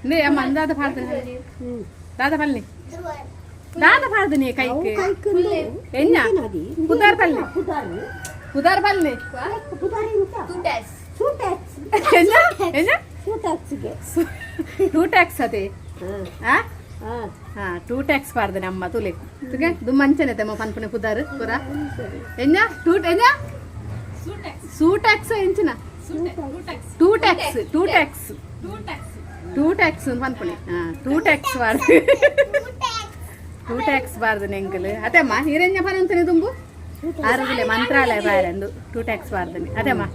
ಇಂದೇ ಅಮ್ಮ ಅಂದಾದ ಪಾಡ್ದನ ದಾದ ಪಲ್ನಿ ದಾದ ಪಾಡ್ದನಿ ಕೈಕ್ ಎನ್ನ ಪುದಾರ್ ಪಲ್ನಿ ಪುದಾರ್ ಪಲ್ನಿ ಎನ್ನ ಎನ್ನ ಟೂ ಟ್ಯಾಕ್ಸ್ ಅದೇ ಆ ಹಾ ಟೂ ಟ್ಯಾಕ್ಸ್ ಪಾಡ್ದನೆ ಅಮ್ಮ ತುಲೆ ತುಗೆ ದುಮ್ಮಂಚನೆ ತೆಮ್ಮ ಪನ್ಪುನೆ ಪುದಾರ್ ಪುರ ಎನ್ನ ಟೂ ಎನ್ನ ಸೂ ಟ್ಯಾಕ್ಸ್ ಎಂಚಿನ two tax two tax two tax ಪನ್ಪುನೆ ಹಾ ಟೂ ಟ್ಯಾಕ್ಸ್ ಪಾಡ್ದು ಟೂ ಟ್ಯಾಕ್ಸ್ ಬಾರ್ದು ಎಂಕಲ್ ಅದೇಮ್ಮ ಹಿರಣ್ಯ ಪನಂತನೆ ದುಂಬು ಆರೋಗ್ಯ ಮಂತ್ರಾಲಯ ಬಾರಂದು ಟೂ ಟ್ಯಾಕ್ಸ್ ಬಾರ್ದನೆ ಅದೇಮ್ಮ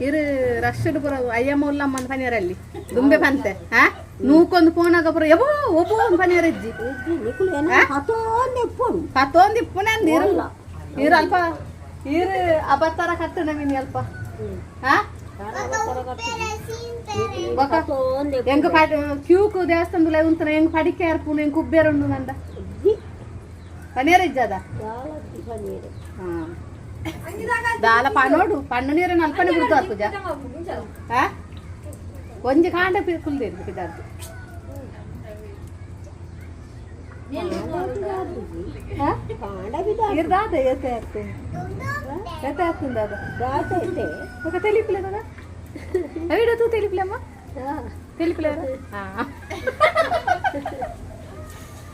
ಇರು ರಶ್ ಪೂರ ಅಯ್ಯಮ್ಮ ಉಲ್ಲಮ್ಮ ಅಂತ ಪನಿಯರಲ್ಲಿ ದುಂಬೆ ಪಂತೆ ಹಾ ನೂಕೊಂದು ಫೋನಾಗ ಪೂರ ಎಬೋ ಒಬ್ಬೋ ಒಂದು ಪನಿಯರ್ ಇಜ್ಜಿ ಪತ್ತೊಂದು ಇಪ್ಪುನೆ ಅಂದ್ ಇರು ಇರು ಅಲ್ಪ ಇರು ಅಬತ್ತಾರ ಕಟ್ಟು ನಮೀನಿ ಅಲ್ಪ ಹಾ ಬೊಕ ಎಂಕ್ ಪಡ್ ಕ್ಯೂಕು ದೇವಸ್ಥಾನದ ಉಂತನ ಎಂಕ್ ಪಡಿಕೆ ಅರ್ಪುನು ಎಂಕ್ ಉಬ್ಬೇರುಂಡು ನಂದ ಪನೀರ್ ಇಜ್ಜದ ಹಾ ದಾಲ ಪನೋಡು ಪಣ್ಣು ನೀರನ್ನು ಅಲ್ಪನೆ ಬಿಡ್ತು ಅರ್ಪುಜ ಹಾ ಒಂಜಿ ಕಾಂಡ ಕುಲ್ದಿರು ಪಿದಾರ್ದು ಹಾ ಇರ್ದಾದ ಏತೆ ಆಗ್ತದೆ ಏತೆ ಆಗ್ತದೆ ಅದ ఒక తెలిపిలే కదా అవిడ తూ తెలిపిలేమ్మా తెలిపిలేరా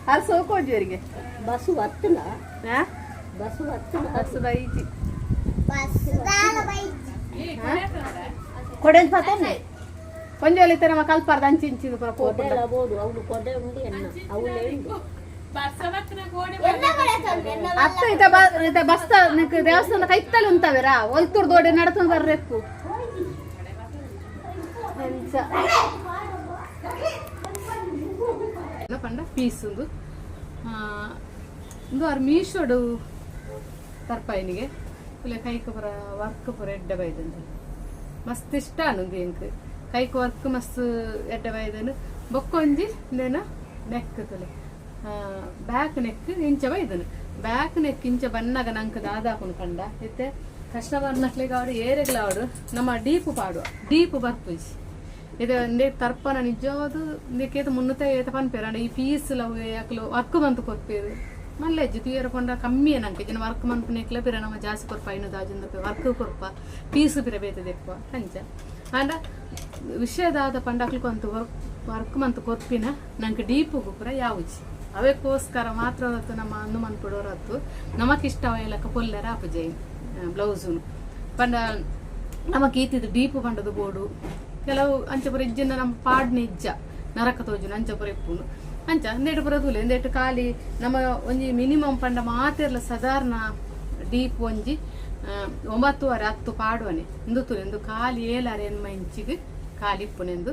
ಅದು ಸೋಕೋಜು ಇವರಿಗೆ ಬಸ್ಸು ಬರ್ತದ ಹಾ ಬಸ್ಸು ಬರ್ತದ ಬಸ್ ಬೈಜಿ ಕೊಡೆಲ್ ಪಾತನೆ ಒಂಜಿ ಒಲಿತ ನಮ್ಮ ಕಲ್ಪಾರ್ದ ಅಂಚಿ ಇಂಚಿನ ಪೂರ ಕೊಡೆ ಪೋಪುಂಡ ಬೋದು ಅವಳು ಕೊಡೆ ಉಂಡು ಎನ್ನ ಅವಳು ಉಂಡು ಅತ್ತ ಇತ ಇತ ಬಸ್ತ ನಿಕ್ ದೇವಸ್ಥಾನ ಕೈತ್ತಲ್ಲಿ ಉಂತವೇರಾ ಒಲ್ತೂರ್ ದೋಡೆ ನಡತೊಂದು ಬರ್ರೆಕ್ಕು ಅಂಚ ಪಂಡ ಪೀಸ್ ಉಂದು ಉಂದು ಆರ್ ಮೀಶೋಡು ತರ್ಪಾಯಿನಿಗೆ ಇಲ್ಲ ಕೈಕ್ ಪೂರ ವರ್ಕ್ ಪೂರ ಎಡ್ಡೆ ಬೈದಂದು ಮಸ್ತ್ ಇಷ್ಟ ಉಂದು ಎಂಕ್ ಕೈಕ್ ವರ್ಕ್ ಮಸ್ತ್ ಎಡ್ಡೆ ಬೈದನು ಬೊಕ್ಕೊಂಜಿ ಇಂದೇನ ನೆಕ್ ತುಲೆ ಬ್ಯಾಕ್ ನೆಕ್ ಇಂಚ ಬೈದನು ಬ್ಯಾಕ್ ನೆಕ್ ಇಂಚ ಬನ್ನಾಗ ನಂಕ್ ದಾದಾಪುನು ಪಂಡ ಇತ್ತೆ ಕಸ್ಟಮರ್ ನಕ್ಲೆಗ್ ಆವಡು ಏರೆಗ್ಲ ಆವಡು ನಮ್ಮ ಡೀಪ್ ಪಾಡುವ ಡೀಪ್ ಬರ್ಪುಜಿ ಇದು ಇಂದೇ ತರ್ಪಣ ನಿಜವಾದ ಇಂದಕ್ಕೆ ಮುನ್ನೂತ ಏತ ಪನ್ಪೇರು ಅಂಡ ಈ ಪೀಸ್ ಲವ್ ಅಕ್ಲು ವರ್ಕ್ ಮಂತ್ ಕೊರ್ಪೇರು ಮಲ್ಲೆಜ್ಜಿ ತೂಯರ ಪಂಡ ಕಮ್ಮಿ ನಂಗೆ ಜನ ವರ್ಕ್ ಮನ್ಪುನೆಕ್ಲ ಪಿರ ನಮ್ಮ ಜಾಸ್ತಿ ಕೊರ್ಪ ಐನೂರು ದಾಜುಂದ ವರ್ಕ್ ಕೊರ್ಪ ಪೀಸ್ ಪಿರ ಬೇತೆ ದೆಪ್ಪ ಅಂಚ ಅಂಡ ವಿಷಯದಾದ ಪಂಡ ಅಕ್ಲು ವರ್ಕ್ ವರ್ಕ್ ಮಂತ್ ಕೊರ್ಪಿನ ನಂಗೆ ಡೀಪ್ ಪೂರ ಯಾವುಜಿ ಅವೆಕ್ಕೋಸ್ಕರ ಮಾತ್ರ ಹೊರತು ನಮ್ಮ ಅಂದು ಮನ್ಪುಡೋರತ್ತು ನಮಕ್ ಇಷ್ಟವಾಯಲಕ್ಕ ಪೊಲ್ಲೆರ ಆಪುಜೆ ಬ್ಲೌಸುನು ಪಂಡ ನಮಕ್ ಈತಿದ್ದು ಡೀಪ್ ಪಂಡದು ಬೋಡು ಕೆಲವು ಅಂಚ ಪೂರ ಇಜ್ಜಿಂದ ನಮ್ಮ ಪಾಡ್ನ ಇಜ್ಜ ನರಕ ತೋಜುನ ಅಂಚ ಪೂರ ಇಪ್ಪುನು ಅಂಚ ಅಂದೇಟು ಪೂರ ತೂಲೆ ಅಂದೇಟು ಖಾಲಿ ನಮ್ಮ ಒಂಜಿ ಮಿನಿಮಮ್ ಪಂಡ ಮಾತೆರ್ಲ ಸಾಧಾರಣ ಡೀಪ್ ಒಂಜಿ 9.5 10 ಪಾಡುವನೆ ಇಂದು ತೂಲೆ ಇಂದು ಖಾಲಿ ಏಲಾರ ಎನ್ಮ ಇಂಚಿಗೆ ಖಾಲಿ ಇಪ್ಪುನೆಂದು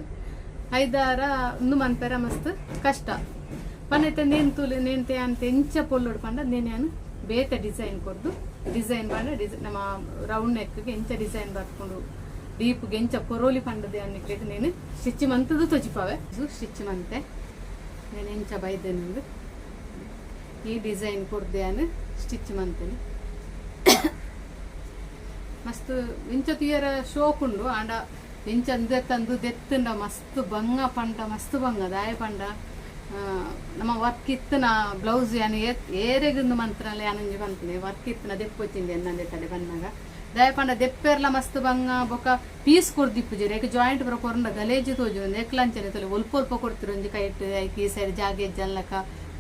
ಐದಾರ ಇಂದು ಮನ್ಪೆರ ಮಸ್ತ್ ಕಷ್ಟ ಪನ್ನೈತೆ ನೇನ್ ತೂಲೆ ನೇನ್ ಅಂತ ಎಂಚ ಪೊಲ್ಲೋಡು ಪಂಡ ನೇನು ಬೇತೆ ಡಿಸೈನ್ ಕೊರ್ದು ಡಿಸೈನ್ ಪಂಡ ಡಿಸೈನ್ ನಮ್ಮ ರೌಂಡ್ ನೆಕ್ಗೆ ಎಂಚ ಡಿಸೈನ್ ಬರ್ಕೊಂಡು ಡೀಪ್ಗೆ ಎಂಚ ಕೊರೋಲಿ ಪಂಡದೆ ಅನ್ನಿಕ್ಲೆಗ್ ನೇನು ಸ್ಟಿಚ್ ಮಂತದ್ದು ತೊಜಿಪಾವೆ ಸ್ಟಿಚ್ ಮಂತೆ నేను ಎಂಚ ಬೈದೆನೆಂದು ಈ ಡಿಸೈನ್ ಕೊರ್ದೆ ಅನು ಸ್ಟಿಚ್ ಮಂತೇನೆ ಮಸ್ತ್ ಇಂಚ ತೂಯರ ಶೋಕ್ ಉಂಡು ಆಂಡ ಇಂಚ ತಂದು ದೆತ್ತುಂಡ ಮಸ್ತ್ ಬಂಗ ಪಂಡ ಮಸ್ತ್ ಬಂಗ ದಾಯ ಪಂಡ ನಮ್ಮ ವರ್ಕ್ ಇತ್ತನ ಬ್ಲೌಸ್ ಯಾನು ಏರೆಗುಂದು ಮಂತ್ರಲ್ಲ ಯಾನೊಂಜಿ ಪನ್ಪುನೆ ವರ್ಕ್ ಇತ್ತನ ದೆಪ್ಪೊಚ್ಚಿಂದೆ ಎನ್ನಂದೆ ತಡೆ ಬನ್ನಾಗ ದಾಯ ಪಂಡ ದೆಪ್ಪೆರ್ಲ ಮಸ್ತ್ ಬಂಗ ಬೊಕ ಪೀಸ್ ಕೊರ್ದಿಪ್ಪುಜೆರ್ ಏಕ ಜಾಯಿಂಟ್ ಪೂರ ಕೊರ್ಂಡ ಗಲೇಜು ತೋಜುಂಡು ಎಕ್ಲಂಚನೆ ತೋಲೆ ಒಲ್ಪ ಒಲ್ಪ ಕೊಡ್ತಿರು ಒಂಜಿ ಕೈಟ್ ಐಕ್ ಈ ಸೈಡ್ ಜಾಗೆ ಇಜ್ಜನ್ಲಕ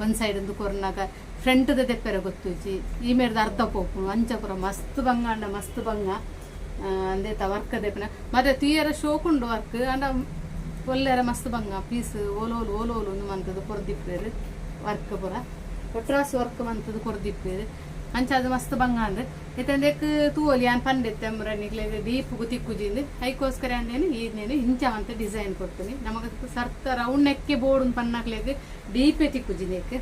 ಒಂದ್ ಸೈಡ್ ಒಂದು ಕೊರ್ನಾಗ ಫ್ರಂಟ್ದ ದೆಪ್ಪೆರೆ ಗೊತ್ತುಜಿ ಈ ಮೇರ್ದ ಅರ್ಧ ಪೋಪುಂಡು ಅಂಚ ಪೂರ ಮಸ್ತ್ ಬಂಗ ಅಂಡ ಮಸ್ತ್ ಬಂಗ ಅಂದೇತ ವರ್ಕ್ ದೆಪ್ಪುನ ಮತ್ತೆ ತೂಯರ ಶೋಕ್ ಉಂಡು ವರ್ಕ್ ಅಂಡ ಒಲ್ಲೆರ ಮಸ್ತ್ ಬಂಗ ಪೀಸ್ ಓಲೋಲು ಓಲೋಲು ಒಂದು ಮಂತದ್ದು ಕೊರ್ದಿಪ್ಪೇರು ವರ್ಕ್ ಪೂರ ಕೊಟ್ರಾಸ್ ವರ್ಕ್ ಮಂತದ್ದು ಕೊರ್ದಿಪ್ಪೇರು ಅಂಚ ಅದು ಮಸ್ತ್ ಬಂಗ ಅಂದ್ ಇತ್ತಂದೆಕ್ ತೂವೊಲಿ ಯಾನ್ ಪಂಡೆತ್ತೆ ನಿಕ್ಲೆಗ್ ಡೀಪ್ ತಿಕ್ಕುಜಿಂದ್ ಐಕೋಸ್ಕರ ಅಂದೇನು ಈನೇನು ಇಂಚ ಅಂತ ಡಿಸೈನ್ ಕೊಡ್ತೀನಿ ನಮಗ ಸರ್ತ ರೌಂಡ್ ನೆಕ್ಕೆ ಬೋರ್ಡ್ ಪನ್ನಾಕ್ಲೆಗ್ ಡೀಪೇ ತಿಕ್ಕುಜಿ ನೆಕ್